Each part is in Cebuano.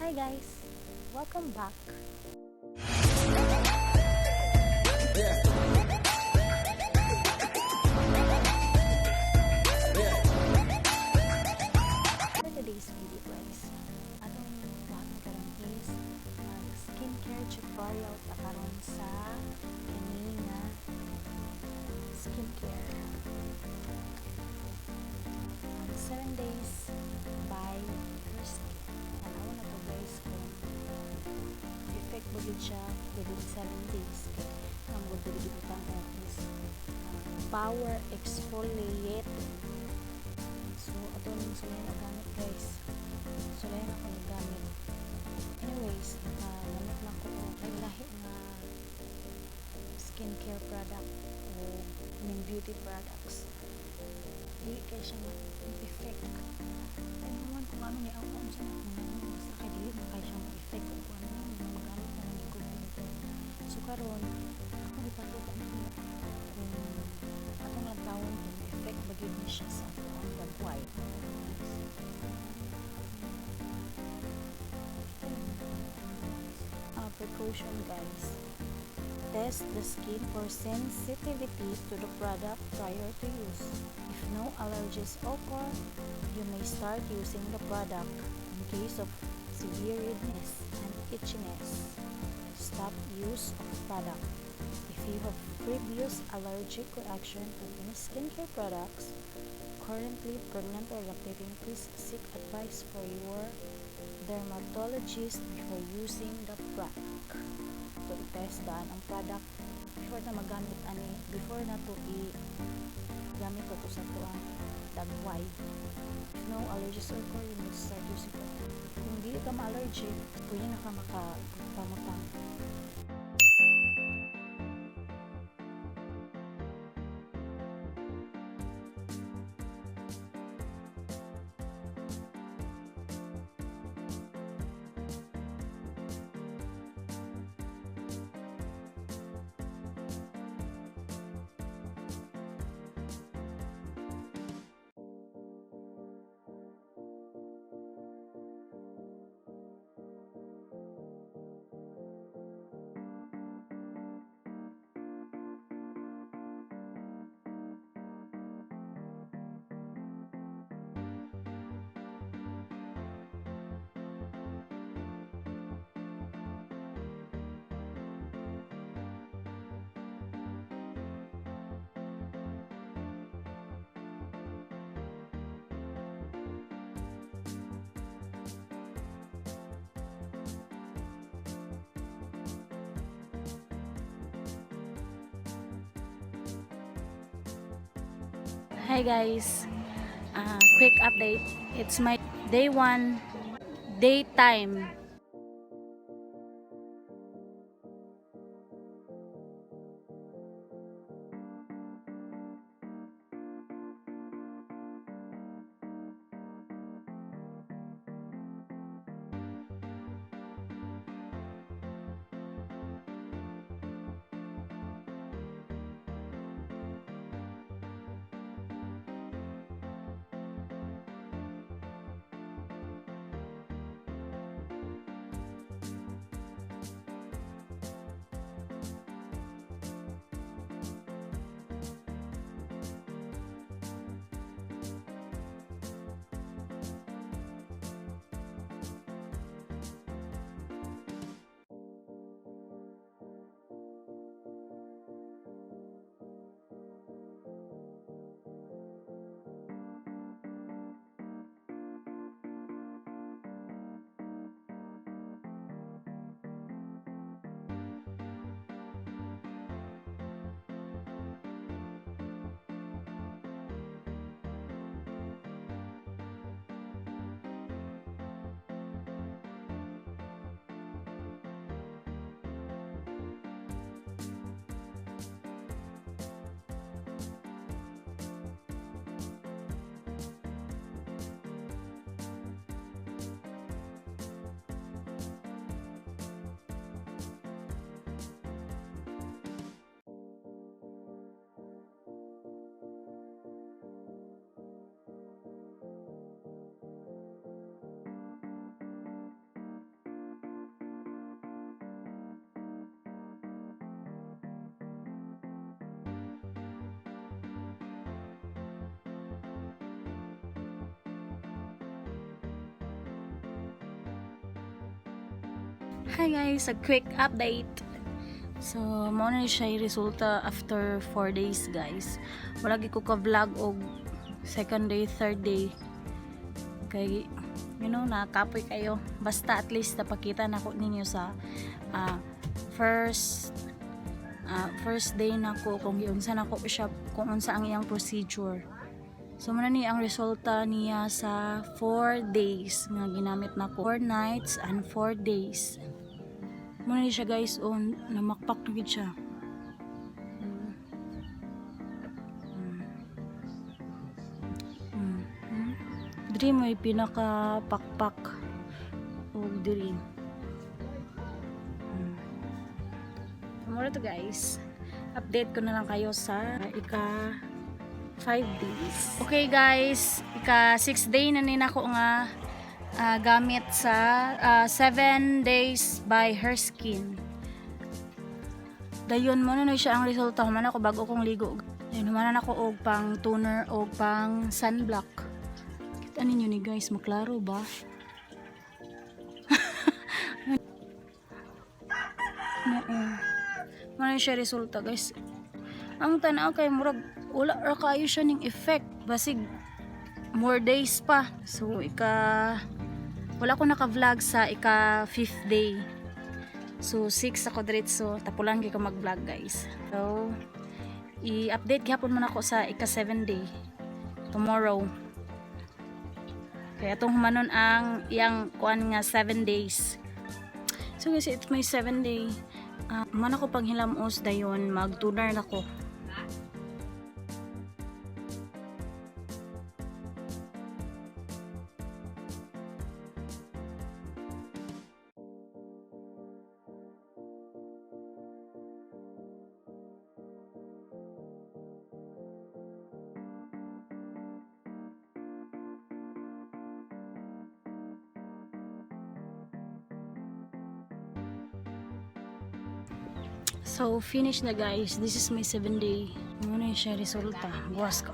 Hi guys! Welcome back. For today's video guys, atong buhat karon is mag skincare tutorial ta karon sa kini nga skincare. Ang 7 Days by Kirsty. Tanawa na to guys kung effect ba gyud siya within 7 days. Kay ang good diri gibutang is power exfoliating. So, ato ning sulayan na gamit guys. Sulayan ako nagamit. Anyways, nakagamit na ko og lahi nga skincare product o ning beauty products. Dili kay siya ma-effect. Ay naman kung ano ni ang sa na basta kay dili man kay siya ma-effect kung ano ni magamit na lang ko ganito. So karon ako ipakita ninyo kung atong lantawon kung effect ba gyud ni siya sa atoang dagway. Precaution guys. Test the skin for sensitivity to the product prior to use. If no allergies occur, you may start using the product. In case of severe redness and itchiness, stop use of product. If you have previous allergic reaction to any skincare products, currently pregnant or lactating, please seek advice for your dermatologist before using the product. So, i-test daan ang product before na magamit ani, before na to i gamit to sa tuang dagway. If no allergies occur, you may start using it. Kung dili ka ma-allergic, pwede na ka makapamutang. Hi guys, quick update. It's my day one, daytime. Hi guys, a quick update. So, mao na siya yung resulta after 4 days, guys. Wala gyud ko ka-vlog og second day, third day. Kay nakapoy kayo. Basta at least napakita nako ninyo sa first day nako kung giunsa nako siya, kung unsa ang iyang procedure. So mao na ni ang resulta niya sa 4 days nga ginamit nako. 4 nights and 4 days. Mao na ni siya, guys, on namakpak na gid siya. Diri may pinaka pakpak ug diri. Mao to, guys. Update ko na lang kayo sa ika 5 days. Okay guys, ika 6 day na ni nako nga gamit sa 7 days by Her Skin. Dayon mao na siya ang resulta, human ako bago kong ligo. Dayon human na ako og pang toner og pang sunblock. Kita ninyo ni, guys, maklaro ba? Oo. Mao na siya resulta, guys. Ang tanaw kay murag wala ra kayo siya ning effect. Basig more days pa. So ika wala ko naka-vlog sa ika 5th day. So 6 ako diretso, tapulan kay ko mag-vlog, guys. So i-update gihapon man ako sa ika 7 day tomorrow. Kaya atong humanon ang iyang kuan nga 7 days. So guys, it's my 7 day. Man ako panghilamos, dayon mag-toner na ko. So, finish na, guys. This is my 7 day. Mao na siya resulta. Buwas ko.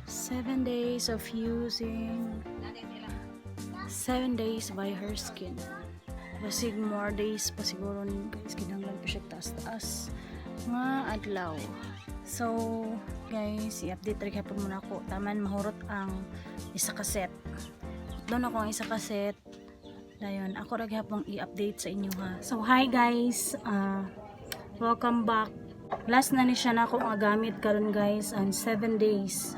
7 days of using 7 days by Her Skin. Basig more days pa siguro ni, guys. Kinahanglan pa siya taas-taas nga adlaw. So, guys, i-update rin gihapon muna ako. Taman mahurot ang isa ka set. Doon ako ang isa ka set. Dayon, ako ra gihapon i-update sa inyo ha. So, hi guys. Welcome back. Last na ni siya na ako nga gamit karon, guys, and 7 days.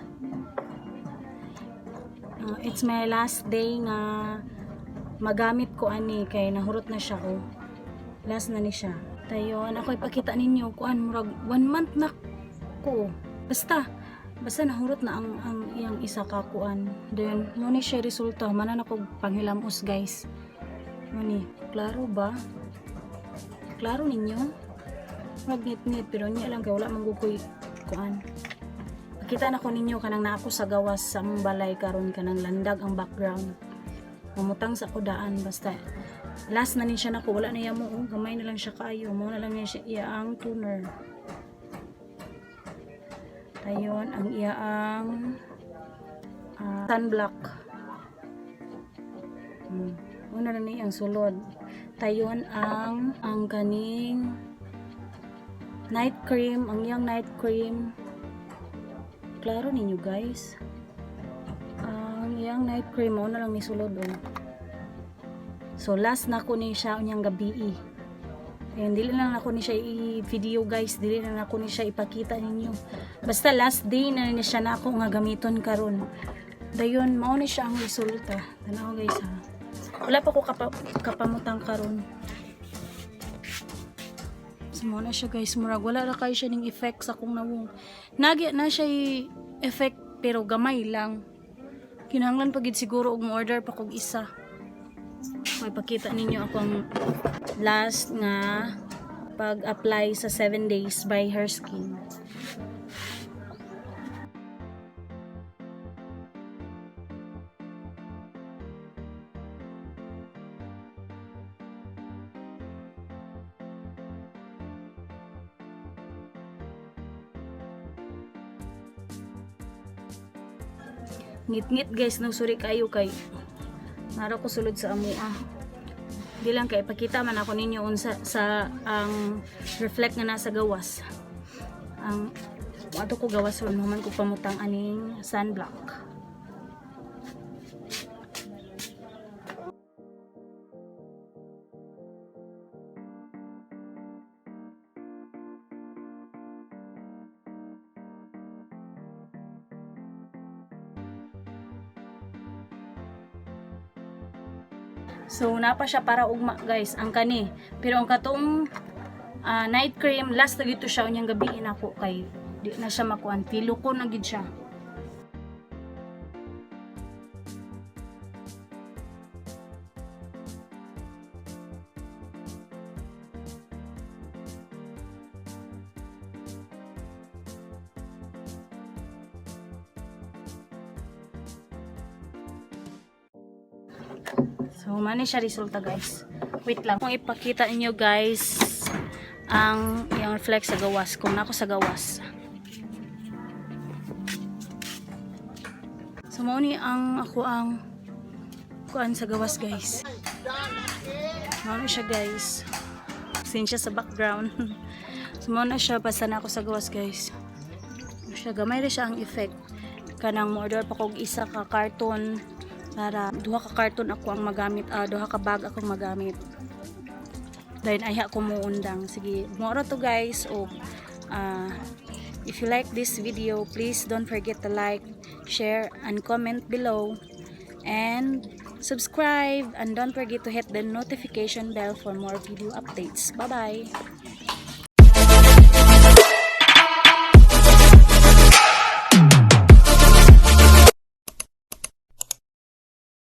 It's my last day nga magamit ko ani kay nahurot na siya oh. Last na ni siya. Dayon, ako ipakita ninyo kuan, murag one month na ko. Basta basta nahurot na ang iyang isa ka kuan. Then mao ni siya resulta, manan ako panghilamos, guys. Mao ni, klaro ba? Klaro ninyo? Murag ngit-ngit pero niya lang kay wala man gud ko'y kuan. Pakita na ko ninyo kanang naa ko sa gawas sa among balay karon, kanang landag ang background. Mamutang sa kudaan, basta last na ni siya nako, wala na iya mo oh, gamay na lang siya kaayo. Mao na lang niya siya iya ang toner. Dayon ang iya ang sunblock. Mao na lang ni ang sulod. Dayon ang kaning night cream, ang iyang night cream. Klaro ninyo, guys? Ang iyang night cream mao na lang ni sulod oh. So last na ko ni siya unyang gabi. Ayun, dili na lang ako ni siya i-video, guys, dili na lang ako ni siya ipakita ninyo. Basta last day na ni siya na ako nga gamiton karon. Dayon mao ni siya ang resulta. Tanaw, guys, ha. Wala pa ko kapamutang karon. So mao na siya, guys, murag wala ra kayo siya ning effect sa akong nawong. Nagya na siya effect pero gamay lang. Kinahanglan pa gid siguro og mo-order pa kog isa. May pakita ninyo akong last nga pag-apply sa 7 days by Her Skin. Ngit-ngit, guys, no, sorry kayo kay nara ko sulod sa amua. Di lang kay ipakita man ako ninyo unsa sa ang reflect nga nasa gawas. Ang ato ko gawas ron, human ko pamutang aning sunblock. So napa siya para ugma, guys, ang kani. Pero ang katong night cream, last na gito siya unyang gabi nako kay di na siya makuan. Pilo ko na gid siya. So, mani siya resulta, guys. Wait lang. Kung ipakita ninyo, guys, ang yung reflect sa gawas. Kung nako sa gawas. So, mao ni ang ako ang kuan sa gawas, guys. Mao na siya, guys. Sin siya sa background. So, mao na siya. Basta na ako sa gawas, guys. Mao siya, gamay ra siya ang effect. Kanang mo order pa kog isa ka carton para duha ka carton ako ang magamit, duha ka bag akong magamit. Dahil ayha ko muundang. Sige, moro to, guys. O, if you like this video, please don't forget to like, share, and comment below. And subscribe and don't forget to hit the notification bell for more video updates. Bye-bye!